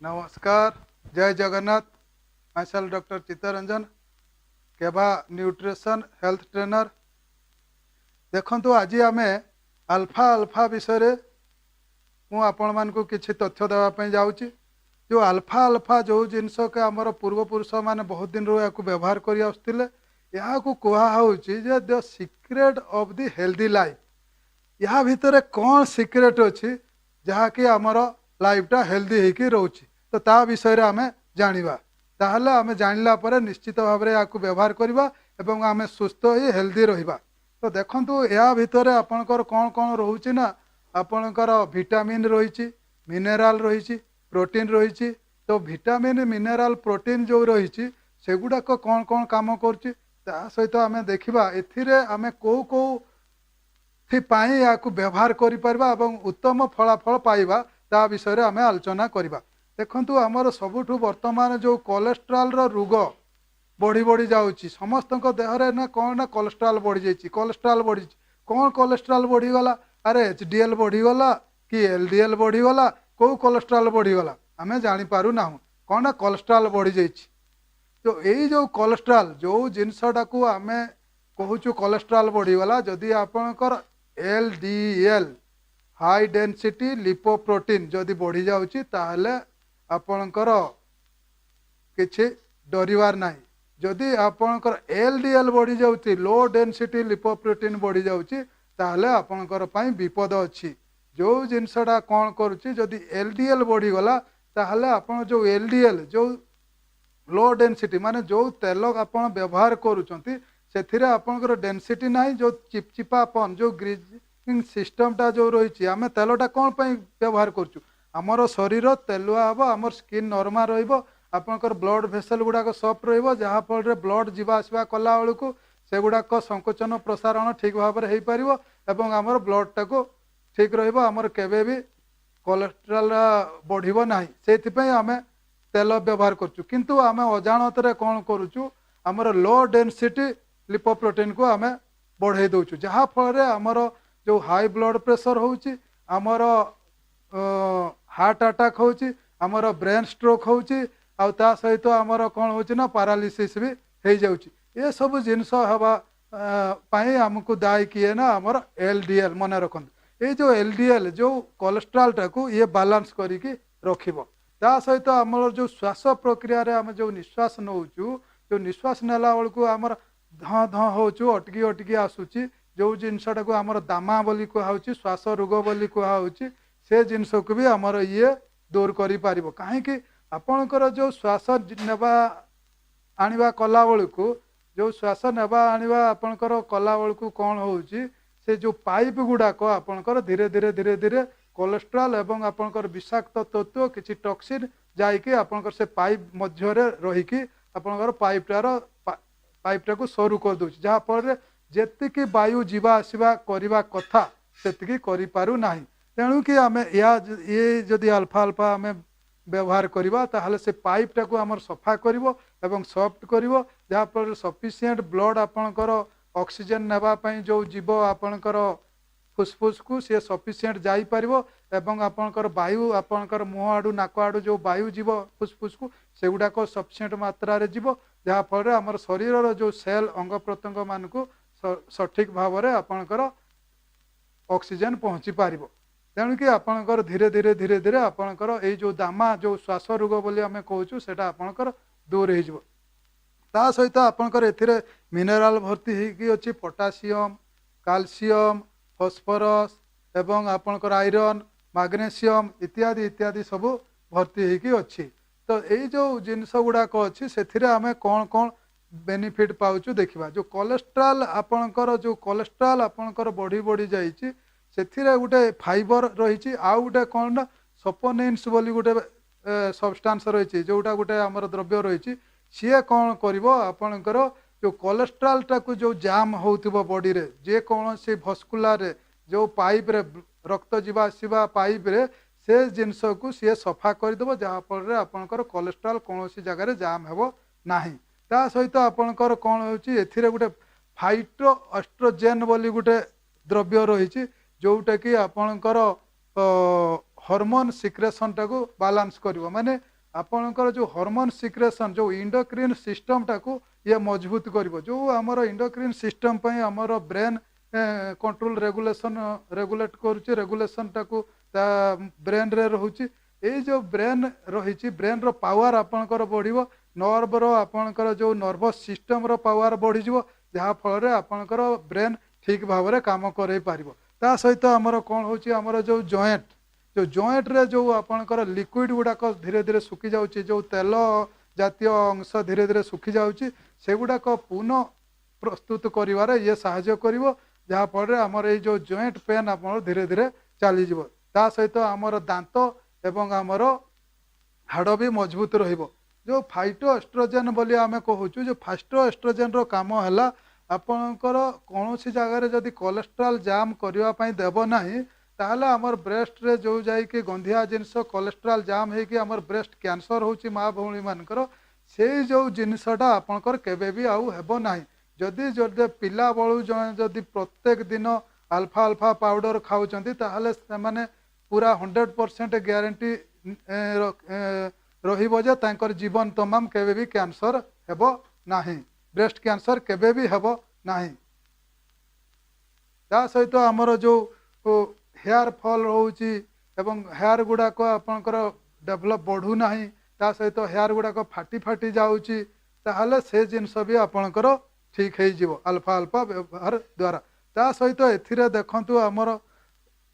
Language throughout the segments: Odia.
ନମସ୍କାର, ଜୟ Jagannath. Myself Doctor Chittaranjan, Keva nutrition health trainer. ଦେଖନ୍ତୁ, ଆଜି ଆମେ ଆଲଫା ଆଲଫା ବିଷୟରେ ମୁଁ ଆପଣମାନଙ୍କୁ କିଛି ତଥ୍ୟ ଦେବା ପାଇଁ ଯାଉଛି। ଯେଉଁ ଆଲଫା ଆଲଫା, ଯେଉଁ ଜିନିଷକୁ ଆମର ପୂର୍ବପୁରୁଷମାନେ ବହୁତ ଦିନରୁ ଏହାକୁ ବ୍ୟବହାର କରି ଆସୁଥିଲେ, ଏହାକୁ କୁହାହେଉଛି ଯେ the secret of the healthy life। ଏହା ଭିତରେ କ'ଣ ସିକ୍ରେଟ୍ ଅଛି, ଯାହାକି ଆମର ଲାଇଫଟା ହେଲ୍ଦି ହେଇକି ରହୁଛି, ତ ତା ବିଷୟରେ ଆମେ ଜାଣିବା। ତାହେଲେ ଆମେ ଜାଣିଲା ପରେ ନିଶ୍ଚିତ ଭାବରେ ଏହାକୁ ବ୍ୟବହାର କରିବା ଏବଂ ଆମେ ସୁସ୍ଥ ହେଇ ହେଲ୍ଦି ରହିବା। ତ ଦେଖନ୍ତୁ, ଏହା ଭିତରେ ଆପଣଙ୍କର କ'ଣ କ'ଣ ରହୁଛି ନା, ଆପଣଙ୍କର ଭିଟାମିନ୍ ରହିଛି, ମିନେରାଲ ରହିଛି, ପ୍ରୋଟିନ୍ ରହିଛି। ତ ଭିଟାମିନ୍, ମିନେରାଲ, ପ୍ରୋଟିନ୍ ଯେଉଁ ରହିଛି, ସେଗୁଡ଼ାକ କ'ଣ କ'ଣ କାମ କରୁଛି, ତା ସହିତ ଆମେ ଦେଖିବା ଏଥିରେ ଆମେ କେଉଁ କେଉଁ ପାଇଁ ଏହାକୁ ବ୍ୟବହାର କରିପାରିବା ଏବଂ ଉତ୍ତମ ଫଳାଫଳ ପାଇବା, ତା ବିଷୟରେ ଆମେ ଆଲୋଚନା କରିବା। ଦେଖନ୍ତୁ, ଆମର ସବୁଠୁ ବର୍ତ୍ତମାନ ଯେଉଁ କୋଲେଷ୍ଟ୍ରଲର ରୋଗ ବଢ଼ି ବଢ଼ି ଯାଉଛି ସମସ୍ତଙ୍କ ଦେହରେ, ନା କ'ଣ ନା କୋଲେଷ୍ଟ୍ରଲ ବଢ଼ିଯାଇଛି, କୋଲେଷ୍ଟ୍ରଲ ବଢ଼ିଛି। କ'ଣ କୋଲେଷ୍ଟ୍ରଲ ବଢ଼ିଗଲା? ଆରେ, HDL ବଢ଼ିଗଲା କି LDL ବଢ଼ିଗଲା, କେଉଁ କୋଲେଷ୍ଟ୍ରଲ ବଢ଼ିଗଲା, ଆମେ ଜାଣିପାରୁନାହୁଁ। କ'ଣ ନା କୋଲେଷ୍ଟ୍ରଲ ବଢ଼ିଯାଇଛି। ତ ଏଇ ଯେଉଁ କୋଲେଷ୍ଟ୍ରଲ, ଯେଉଁ ଜିନିଷଟାକୁ ଆମେ କହୁଛୁ କୋଲେଷ୍ଟ୍ରଲ ବଢ଼ିଗଲା, ଯଦି ଆପଣଙ୍କର LDL, high density lipoprotein ଯଦି ବଢ଼ିଯାଉଛି, ତାହେଲେ ଆପଣଙ୍କର କିଛି ଡରିବାର ନାହିଁ। ଯଦି ଆପଣଙ୍କର LDL ବଢ଼ିଯାଉଛି, ଲୋ ଡେନ୍ସିଟି ଲିପୋପ୍ରୋଟିନ୍ ବଢ଼ିଯାଉଛି, ତାହେଲେ ଆପଣଙ୍କର ପାଇଁ ବିପଦ ଅଛି। ଯେଉଁ ଜିନିଷଟା କ'ଣ କରୁଛି, ଯଦି LDL ବଢ଼ିଗଲା, ତାହେଲେ ଆପଣ ଯେଉଁ LDL, ଯେଉଁ ଲୋ ଡେନ୍ସିଟି, ମାନେ ଯେଉଁ ତେଲ ଆପଣ ବ୍ୟବହାର କରୁଛନ୍ତି, ସେଥିରେ ଆପଣଙ୍କର ଡେନ୍ସିଟି ନାହିଁ, ଯେଉଁ ଚିପଚିପାପନ, ଯେଉଁ ଗ୍ରିଜିଂ ସିଷ୍ଟମଟା ଯେଉଁ ରହିଛି। ଆମେ ତେଲଟା କ'ଣ ପାଇଁ ବ୍ୟବହାର କରୁଛୁ? ଆମର ଶରୀର ତେଲୁଆ ହେବ, ଆମର ସ୍କିନ୍ ନରମା ରହିବ, ଆପଣଙ୍କର ବ୍ଲଡ଼ ଭେସେଲ୍ ଗୁଡ଼ାକ ସଫ୍ଟ ରହିବ, ଯାହାଫଳରେ ବ୍ଲଡ଼ ଯିବା ଆସିବା କଲା ବେଳକୁ ସେଗୁଡ଼ାକ ସଂକୋଚନ ପ୍ରସାରଣ ଠିକ୍ ଭାବରେ ହେଇପାରିବ ଏବଂ ଆମର ବ୍ଲଡ଼ଟାକୁ ଠିକ୍ ରହିବ, ଆମର କେବେ ବି କୋଲେଷ୍ଟ୍ରଲ ବଢ଼ିବ ନାହିଁ। ସେଇଥିପାଇଁ ଆମେ ତେଲ ବ୍ୟବହାର କରୁଛୁ। କିନ୍ତୁ ଆମେ ଅଜାଣତରେ କ'ଣ କରୁଛୁ? ଆମର ଲୋ ଡେନ୍ସିଟି ଲିପୋପ୍ରୋଟିନ୍କୁ ଆମେ ବଢ଼େଇ ଦେଉଛୁ, ଯାହାଫଳରେ ଆମର ଯେଉଁ ହାଇ ବ୍ଲଡ଼ ପ୍ରେସର ହେଉଛି, ଆମର ହାର୍ଟ ଆଟାକ୍ ହେଉଛି, ଆମର ବ୍ରେନ୍ ଷ୍ଟ୍ରୋକ୍ ହେଉଛି, ଆଉ ତା ସହିତ ଆମର କ'ଣ ହେଉଛି ନା ପାରାଲିସିସ୍ ବି ହେଇଯାଉଛି। ଏସବୁ ଜିନିଷ ହେବା ପାଇଁ ଆମକୁ ଦାୟୀ କିଏ ନା ଆମର LDL। ମନେ ରଖନ୍ତୁ, ଏଇ ଯେଉଁ LDL, ଯେଉଁ କୋଲେଷ୍ଟ୍ରଲଟାକୁ ଇଏ ବାଲାନ୍ସ କରିକି ରଖିବ। ତା ସହିତ ଆମର ଯେଉଁ ଶ୍ୱାସ ପ୍ରକ୍ରିୟାରେ ଆମେ ଯେଉଁ ନିଶ୍ୱାସ ନେଉଛୁ, ଯେଉଁ ନିଶ୍ୱାସ ନେଲା ବେଳକୁ ଆମର ଧଁ ଧଁ ହେଉଛୁ, ଅଟକି ଅଟକି ଆସୁଛି, ଯେଉଁ ଜିନିଷଟାକୁ ଆମର ଦାମା ବୋଲି କୁହାହେଉଛି, ଶ୍ୱାସ ରୋଗ ବୋଲି କୁହାହେଉଛି, ସେ ଜିନିଷକୁ ବି ଆମର ଇଏ ଦୂର କରିପାରିବ। କାହିଁକି? ଆପଣଙ୍କର ଯେଉଁ ଶ୍ୱାସ ନେବା ଆଣିବା କଲା ବେଳକୁ, ଯେଉଁ ଶ୍ୱାସ ନେବା ଆଣିବା ଆପଣଙ୍କର କଲା ବେଳକୁ କ'ଣ ହେଉଛି, ସେ ଯେଉଁ ପାଇପ୍ ଗୁଡ଼ାକ ଆପଣଙ୍କର ଧୀରେ ଧୀରେ ଧୀରେ ଧୀରେ କୋଲେଷ୍ଟ୍ରଲ ଏବଂ ଆପଣଙ୍କର ବିଷାକ୍ତ ତତ୍ତ୍ୱ, କିଛି ଟକ୍ସିନ୍ ଯାଇକି ଆପଣଙ୍କର ସେ ପାଇପ୍ ମଧ୍ୟରେ ରହିକି ଆପଣଙ୍କର ପାଇପ୍ଟାକୁ ସରୁ କରିଦେଉଛି, ଯାହାଫଳରେ ଯେତିକି ବାୟୁ ଯିବା ଆସିବା କରିବା କଥା, ସେତିକି କରିପାରୁନାହିଁ। ତେଣୁକି ଆମେ ଏହା ଇଏ ଯଦି ଆଲଫା ଆଲଫା ଆମେ ବ୍ୟବହାର କରିବା, ତାହେଲେ ସେ ପାଇପ୍ଟାକୁ ଆମର ସଫା କରିବ ଏବଂ ସଫ୍ଟ କରିବ, ଯାହାଫଳରେ ସଫିସିଏଣ୍ଟ ବ୍ଲଡ଼ ଆପଣଙ୍କର ଅକ୍ସିଜେନ୍ ନେବା ପାଇଁ ଯେଉଁ ଯିବ ଆପଣଙ୍କର ଫୁସଫୁସକୁ, ସିଏ ସଫିସିଏଣ୍ଟ ଯାଇପାରିବ ଏବଂ ଆପଣଙ୍କର ବାୟୁ, ଆପଣଙ୍କର ମୁହଁ ଆଡ଼ୁ, ନାକ ଆଡ଼ୁ ଯେଉଁ ବାୟୁ ଯିବ ଫୁସଫୁସକୁ, ସେଗୁଡ଼ାକ ସଫିସିଏଣ୍ଟ ମାତ୍ରାରେ ଯିବ, ଯାହାଫଳରେ ଆମର ଶରୀରର ଯେଉଁ ସେଲ୍, ଅଙ୍ଗ ପ୍ରତ୍ୟଙ୍ଗମାନଙ୍କୁ ସଠିକ୍ ଭାବରେ ଆପଣଙ୍କର ଅକ୍ସିଜେନ୍ ପହଞ୍ଚି ପାରିବ। ତେଣୁକି ଆପଣଙ୍କର ଧୀରେ ଧୀରେ ଧୀରେ ଧୀରେ ଆପଣଙ୍କର ଏଇ ଯେଉଁ ଦାମା, ଯେଉଁ ଶ୍ୱାସ ରୋଗ ବୋଲି ଆମେ କହୁଛୁ, ସେଇଟା ଆପଣଙ୍କର ଦୂର ହେଇଯିବ। ତା ସହିତ ଆପଣଙ୍କର ଏଥିରେ ମିନେରାଲ ଭର୍ତ୍ତି ହେଇକି ଅଛି। ପଟାସିୟମ୍, କାଲସିୟମ୍, ଫସ୍ଫରସ୍ ଏବଂ ଆପଣଙ୍କର ଆଇରନ୍, ମାଗ୍ନେସିୟମ୍ ଇତ୍ୟାଦି ଇତ୍ୟାଦି ସବୁ ଭର୍ତ୍ତି ହେଇକି ଅଛି। ତ ଏଇ ଯେଉଁ ଜିନିଷ ଗୁଡ଼ାକ ଅଛି, ସେଥିରେ ଆମେ କ'ଣ କ'ଣ ବେନିଫିଟ୍ ପାଉଛୁ ଦେଖିବା। ଯେଉଁ କୋଲେଷ୍ଟ୍ରଲ ଆପଣଙ୍କର, ଯେଉଁ କୋଲେଷ୍ଟ୍ରଲ ଆପଣଙ୍କର ବଢ଼ି ବଢ଼ି ଯାଇଛି, ସେଥିରେ ଗୋଟେ ଫାଇବର ରହିଛି, ଆଉ ଗୋଟେ କ'ଣ ନା ସପୋନିନ୍ସ ବୋଲି ଗୋଟେ ସବଷ୍ଟାନ୍ସ ରହିଛି, ଯେଉଁଟା ଗୋଟେ ଆମର ଦ୍ରବ୍ୟ ରହିଛି। ସିଏ କ'ଣ କରିବ? ଆପଣଙ୍କର ଯେଉଁ କୋଲେଷ୍ଟ୍ରଲଟାକୁ, ଯେଉଁ ଜାମ୍ ହେଉଥିବ ବଡ଼ିରେ, ଯେକୌଣସି ଭସ୍କୁଲାରରେ, ଯେଉଁ ପାଇପ୍ରେ ରକ୍ତ ଯିବା ଆସିବା ପାଇପ୍ରେ, ସେ ଜିନିଷକୁ ସିଏ ସଫା କରିଦେବ, ଯାହାଫଳରେ ଆପଣଙ୍କର କୋଲେଷ୍ଟ୍ରଲ କୌଣସି ଜାଗାରେ ଜାମ୍ ହେବ ନାହିଁ। ତା ସହିତ ଆପଣଙ୍କର କ'ଣ ହେଉଛି, ଏଥିରେ ଗୋଟେ ଫାଇଟୋ ଅଷ୍ଟ୍ରୋଜେନ୍ ବୋଲି ଗୋଟେ ଦ୍ରବ୍ୟ ରହିଛି, ଯେଉଁଟାକି ଆପଣଙ୍କର ହରମୋନ୍ ସିକ୍ରେସନଟାକୁ ବାଲାନ୍ସ କରିବ। ମାନେ ଆପଣଙ୍କର ଯେଉଁ ହରମୋନ୍ ସିକ୍ରେସନ୍, ଯେଉଁ ଇଣ୍ଡୋକ୍ରିନ୍ ସିଷ୍ଟମଟାକୁ ଇଏ ମଜବୁତ କରିବ। ଯେଉଁ ଆମର ଇଣ୍ଡୋକ୍ରିନ୍ ସିଷ୍ଟମ ପାଇଁ ଆମର ବ୍ରେନ୍ କଣ୍ଟ୍ରୋଲ, ରେଗୁଲେସନ୍, ରେଗୁଲେଟ୍ କରୁଛି, ରେଗୁଲେସନଟାକୁ ତା ବ୍ରେନ୍ରେ ରହୁଛି। ଏଇ ଯେଉଁ ବ୍ରେନ୍ ରହିଛି, ବ୍ରେନ୍ର ପାୱାର ଆପଣଙ୍କର ବଢ଼ିବ। ନର୍ଭର, ଆପଣଙ୍କର ଯେଉଁ ନର୍ଭସ୍ ସିଷ୍ଟମର ପାୱାର ବଢ଼ିଯିବ, ଯାହାଫଳରେ ଆପଣଙ୍କର ବ୍ରେନ୍ ଠିକ୍ ଭାବରେ କାମ କରେଇ ପାରିବ। ତା ସହିତ ଆମର କ'ଣ ହେଉଛି? ଆମର ଯେଉଁ ଜଏଣ୍ଟ, ଯେଉଁ ଜଏଣ୍ଟରେ ଯେଉଁ ଆପଣଙ୍କର ଲିକ୍ୱିଡ଼ ଗୁଡ଼ାକ ଧୀରେ ଧୀରେ ଶୁଖି ଯାଉଛି, ଯେଉଁ ତେଲ ଜାତୀୟ ଅଂଶ ଧୀରେ ଧୀରେ ଶୁଖି ଯାଉଛି, ସେଗୁଡ଼ାକ ପୁନଃ ପ୍ରସ୍ତୁତ କରିବାରେ ଇଏ ସାହାଯ୍ୟ କରିବ, ଯାହାଫଳରେ ଆମର ଏଇ ଯେଉଁ ଜଏଣ୍ଟ ପେନ୍ ଆପଣ ଧୀରେ ଧୀରେ ଚାଲିଯିବ। ତା ସହିତ ଆମର ଦାନ୍ତ ଏବଂ ଆମର ହାଡ଼ ବି ମଜବୁତ ରହିବ। ଯେଉଁ ଫାଇଟୋ ଏଷ୍ଟ୍ରୋଜେନ୍ ବୋଲି ଆମେ କହୁଛୁ, ଯେଉଁ ଫାଇଟୋ ଏଷ୍ଟ୍ରୋଜେନ୍ର କାମ ହେଲା ଆପଣଙ୍କର କୌଣସି ଜାଗାରେ ଯଦି କୋଲେଷ୍ଟ୍ରଲ୍ ଜାମ୍ କରିବା ପାଇଁ ଦେବ ନାହିଁ, ତାହେଲେ ଆମର ବ୍ରେଷ୍ଟରେ ଯେଉଁ ଯାଇକି ଗନ୍ଧିଆ ଜିନିଷ କୋଲେଷ୍ଟ୍ରଲ୍ ଜାମ୍ ହେଇକି ଆମର ବ୍ରେଷ୍ଟ କ୍ୟାନ୍ସର ହେଉଛି ମା ଭଉଣୀମାନଙ୍କର, ସେଇ ଯେଉଁ ଜିନିଷଟା ଆପଣଙ୍କର କେବେ ବି ଆଉ ହେବ ନାହିଁ। ଯଦି ପିଲାବେଳୁ ଜଣେ ଯଦି ପ୍ରତ୍ୟେକ ଦିନ ଆଲଫା ଆଲଫା ପାଉଡ଼ର ଖାଉଛନ୍ତି, ତାହେଲେ ସେମାନେ ପୁରା 100% ଗ୍ୟାରେଣ୍ଟି ରହିବ ଯେ ତାଙ୍କର ଜୀବନ ତମାମ କେବେ ବି କ୍ୟାନ୍ସର ହେବ ନାହିଁ, ବ୍ରେଷ୍ଟ କ୍ୟାନ୍ସର କେବେ ବି ହେବ ନାହିଁ। ତା ସହିତ ଆମର ଯେଉଁ ହେୟାର ଫଲ୍ ରହୁଛି ଏବଂ ହେୟାର ଗୁଡ଼ାକ ଆପଣଙ୍କର ଡେଭଲପ୍ ବଢ଼ୁନାହିଁ, ତା ସହିତ ହେୟାର ଗୁଡ଼ାକ ଫାଟି ଫାଟି ଯାଉଛି, ତାହେଲେ ସେ ଜିନିଷ ବି ଆପଣଙ୍କର ଠିକ୍ ହେଇଯିବ ଆଲଫା ଆଲଫା ବ୍ୟବହାର ଦ୍ୱାରା। ତା ସହିତ ଏଥିରେ ଦେଖନ୍ତୁ, ଆମର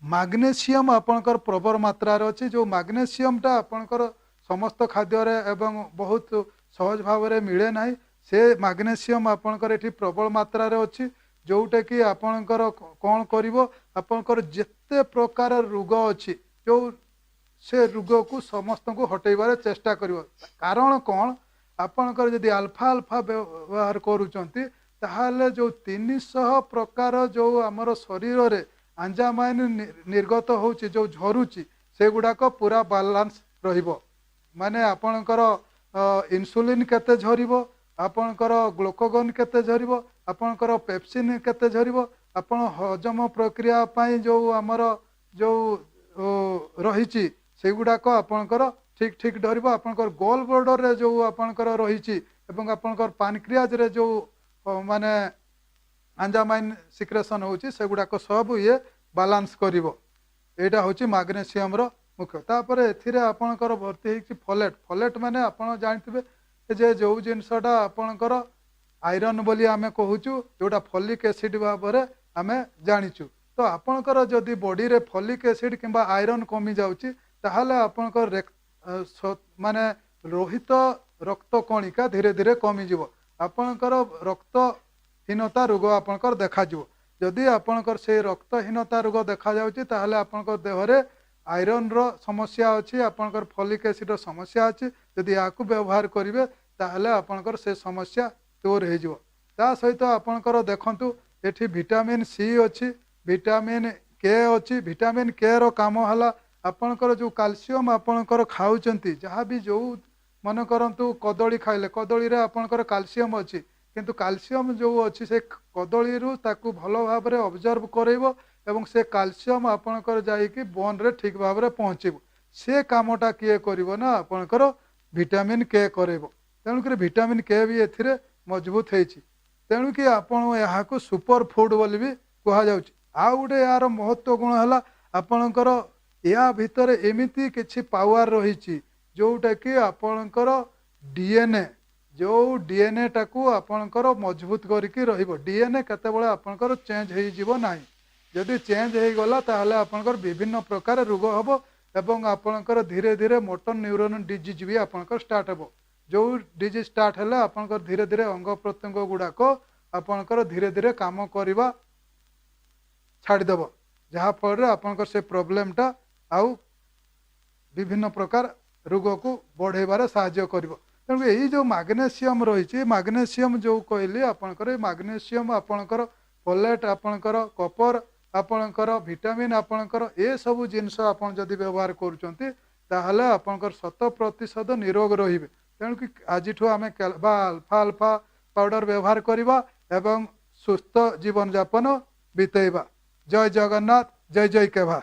ମାଗ୍ନେସିୟମ୍ ଆପଣଙ୍କର ପ୍ରବଳ ମାତ୍ରାରେ ଅଛି। ଯେଉଁ ମାଗ୍ନେସିୟମଟା ଆପଣଙ୍କର ସମସ୍ତ ଖାଦ୍ୟରେ ଏବଂ ବହୁତ ସହଜ ଭାବରେ ମିଳେ ନାହିଁ, ସେ ମାଗ୍ନେସିୟମ୍ ଆପଣଙ୍କର ଏଠି ପ୍ରବଳ ମାତ୍ରାରେ ଅଛି, ଯେଉଁଟାକି ଆପଣଙ୍କର କ'ଣ କରିବ? ଆପଣଙ୍କର ଯେତେ ପ୍ରକାର ରୋଗ ଅଛି, ଯେଉଁ ସେ ରୋଗକୁ ସମସ୍ତଙ୍କୁ ହଟେଇବାରେ ଚେଷ୍ଟା କରିବ। କାରଣ କ'ଣ? ଆପଣଙ୍କର ଯଦି ଆଲଫା ଆଲଫା ବ୍ୟବହାର କରୁଛନ୍ତି, ତାହେଲେ ଯେଉଁ 300 ପ୍ରକାର ଯେଉଁ ଆମର ଶରୀରରେ ଏନଜାଇମ୍ ନିର୍ଗତ ହେଉଛି, ଯେଉଁ ଝରୁଛି, ସେଗୁଡ଼ାକ ପୁରା ବାଲାନ୍ସ ରହିବ। ମାନେ ଆପଣଙ୍କର ଇନ୍ସୁଲିନ୍ କେତେ ଝରିବ, ଆପଣଙ୍କର ଗ୍ଲୁକାଗନ୍ କେତେ ଝରିବ, ଆପଣଙ୍କର ପେପସିନ୍ କେତେ ଝରିବ, ଆପଣ ହଜମ ପ୍ରକ୍ରିୟା ପାଇଁ ଯେଉଁ ଆମର ଯେଉଁ ରହିଛି, ସେଗୁଡ଼ାକ ଆପଣଙ୍କର ଠିକ୍ ଠିକ୍ ଧରିବ। ଆପଣଙ୍କର ଗୋଲ୍ ବ୍ଲାଡରରେ ଯେଉଁ ଆପଣଙ୍କର ରହିଛି ଏବଂ ଆପଣଙ୍କର ପାନକ୍ରିଆଜରେ ଯେଉଁ ମାନେ ଏନଜାଇମ୍ ସିକ୍ରେସନ୍ ହେଉଛି, ସେଗୁଡ଼ାକ ସବୁ ଇଏ ବାଲାନ୍ସ କରିବ। ଏଇଟା ହେଉଛି ମାଗ୍ନେସିୟମର ମୁଖ୍ୟ। ତାପରେ ଏଥିରେ ଆପଣଙ୍କର ଭର୍ତ୍ତି ହେଇଛି ଫଲେଟ୍। ଫଲେଟ୍ ମାନେ ଆପଣ ଜାଣିଥିବେ ଯେ ଯେଉଁ ଜିନିଷଟା ଆପଣଙ୍କର ଆଇରନ୍ ବୋଲି ଆମେ କହୁଛୁ, ଯେଉଁଟା ଫଲିକ୍ ଏସିଡ୍ ଭାବରେ ଆମେ ଜାଣିଛୁ। ତ ଆପଣଙ୍କର ଯଦି ବଡ଼ିରେ ଫଲିକ୍ ଏସିଡ୍ କିମ୍ବା ଆଇରନ୍ କମିଯାଉଛି, ତାହେଲେ ଆପଣଙ୍କର ମାନେ ଲୋହିତ ରକ୍ତ କଣିକା ଧୀରେ ଧୀରେ କମିଯିବ। ଆପଣଙ୍କର ରକ୍ତହୀନତା ରୋଗ ଆପଣଙ୍କର ଦେଖାଯିବ। ଯଦି ଆପଣଙ୍କର ସେଇ ରକ୍ତହୀନତା ରୋଗ ଦେଖାଯାଉଛି, ତାହେଲେ ଆପଣଙ୍କ ଦେହରେ ଆଇରନ୍ର ସମସ୍ୟା ଅଛି, ଆପଣଙ୍କର ଫଲିକ୍ ଏସିଡ୍ର ସମସ୍ୟା ଅଛି। ଯଦି ଏହାକୁ ବ୍ୟବହାର କରିବେ, ତାହେଲେ ଆପଣଙ୍କର ସେ ସମସ୍ୟା ଦୂର ହେଇଯିବ। ତା ସହିତ ଆପଣଙ୍କର ଦେଖନ୍ତୁ, ଏଠି ଭିଟାମିନ୍ ସି ଅଛି, ଭିଟାମିନ୍ କେ ଅଛି। ଭିଟାମିନ୍ କେ ର କାମ ହେଲା ଆପଣଙ୍କର ଯେଉଁ କାଲସିୟମ୍ ଆପଣଙ୍କର ଖାଉଛନ୍ତି, ଯାହା ବି ଯେଉଁ ମନେ କରନ୍ତୁ କଦଳୀ ଖାଇଲେ, କଦଳୀରେ ଆପଣଙ୍କର କାଲସିୟମ୍ ଅଛି। କିନ୍ତୁ କାଲସିୟମ୍ ଯେଉଁ ଅଛି, ସେ କଦଳୀରୁ ତାକୁ ଭଲ ଭାବରେ ଅବଜର୍ଭ କରେଇବ ଏବଂ ସେ କାଲସିୟମ୍ ଆପଣଙ୍କର ଯାଇକି ବୋନ୍ରେ ଠିକ୍ ଭାବରେ ପହଞ୍ଚିବ। ସେ କାମଟା କିଏ କରିବ ନା ଆପଣଙ୍କର ଭିଟାମିନ୍ କେ କରେଇବ। ତେଣୁକରି ଭିଟାମିନ୍ କେ ବି ଏଥିରେ ମଜବୁତ ହେଇଛି। ତେଣୁକି ଆପଣ ଏହାକୁ ସୁପର ଫୁଡ୍ ବୋଲି ବି କୁହାଯାଉଛି। ଆଉ ଗୋଟେ ଏହାର ମହତ୍ଵ ଗୁଣ ହେଲା, ଆପଣଙ୍କର ଏହା ଭିତରେ ଏମିତି କିଛି ପାୱାର ରହିଛି, ଯେଉଁଟାକି ଆପଣଙ୍କର ଡିଏନ୍ଏ, ଯେଉଁ ଡିଏନ୍ଏଟାକୁ ଆପଣଙ୍କର ମଜବୁତ କରିକି ରହିବ। ଡିଏନ୍ଏ କେତେବେଳେ ଆପଣଙ୍କର ଚେଞ୍ଜ ହେଇଯିବ ନାହିଁ। ଯଦି ଚେଞ୍ଜ ହେଇଗଲା, ତାହେଲେ ଆପଣଙ୍କର ବିଭିନ୍ନ ପ୍ରକାର ରୋଗ ହେବ ଏବଂ ଆପଣଙ୍କର ଧୀରେ ଧୀରେ ମୋଟର ନ୍ୟୁରୋନ୍ ଡିଜିଜ୍ ବି ଆପଣଙ୍କର ଷ୍ଟାର୍ଟ ହେବ। ଯେଉଁ ଡିଜିଜ୍ ଷ୍ଟାର୍ଟ ହେଲେ ଆପଣଙ୍କର ଧୀରେ ଧୀରେ ଅଙ୍ଗ ପ୍ରତ୍ୟଙ୍ଗ ଗୁଡ଼ାକ ଆପଣଙ୍କର ଧୀରେ ଧୀରେ କାମ କରିବା ଛାଡ଼ିଦେବ, ଯାହାଫଳରେ ଆପଣଙ୍କର ସେ ପ୍ରୋବ୍ଲେମଟା ଆଉ ବିଭିନ୍ନ ପ୍ରକାର ରୋଗକୁ ବଢ଼େଇବାରେ ସାହାଯ୍ୟ କରିବ। ତେଣୁ ଏଇ ଯେଉଁ ମାଗ୍ନେସିୟମ୍ ରହିଛି, ମାଗ୍ନେସିୟମ୍ ଯେଉଁ କହିଲି ଆପଣଙ୍କର, ଏଇ ମାଗ୍ନେସିୟମ୍, ଆପଣଙ୍କର ଫଲେଟ୍, ଆପଣଙ୍କର କପର, ଆପଣଙ୍କର ଭିଟାମିନ୍, ଆପଣଙ୍କର ଏସବୁ ଜିନିଷ ଆପଣ ଯଦି ବ୍ୟବହାର କରୁଛନ୍ତି, ତାହେଲେ ଆପଣଙ୍କର 100% ନିରୋଗ ରହିବେ। ତେଣୁକି ଆଜିଠୁ ଆମେ ବା ଆଲଫା ଆଲଫା ପାଉଡ଼ର ବ୍ୟବହାର କରିବା ଏବଂ ସୁସ୍ଥ ଜୀବନଯାପନ ବିତେଇବା। ଜୟ ଜଗନ୍ନାଥ, ଜୟ ଜୟ କେଭା।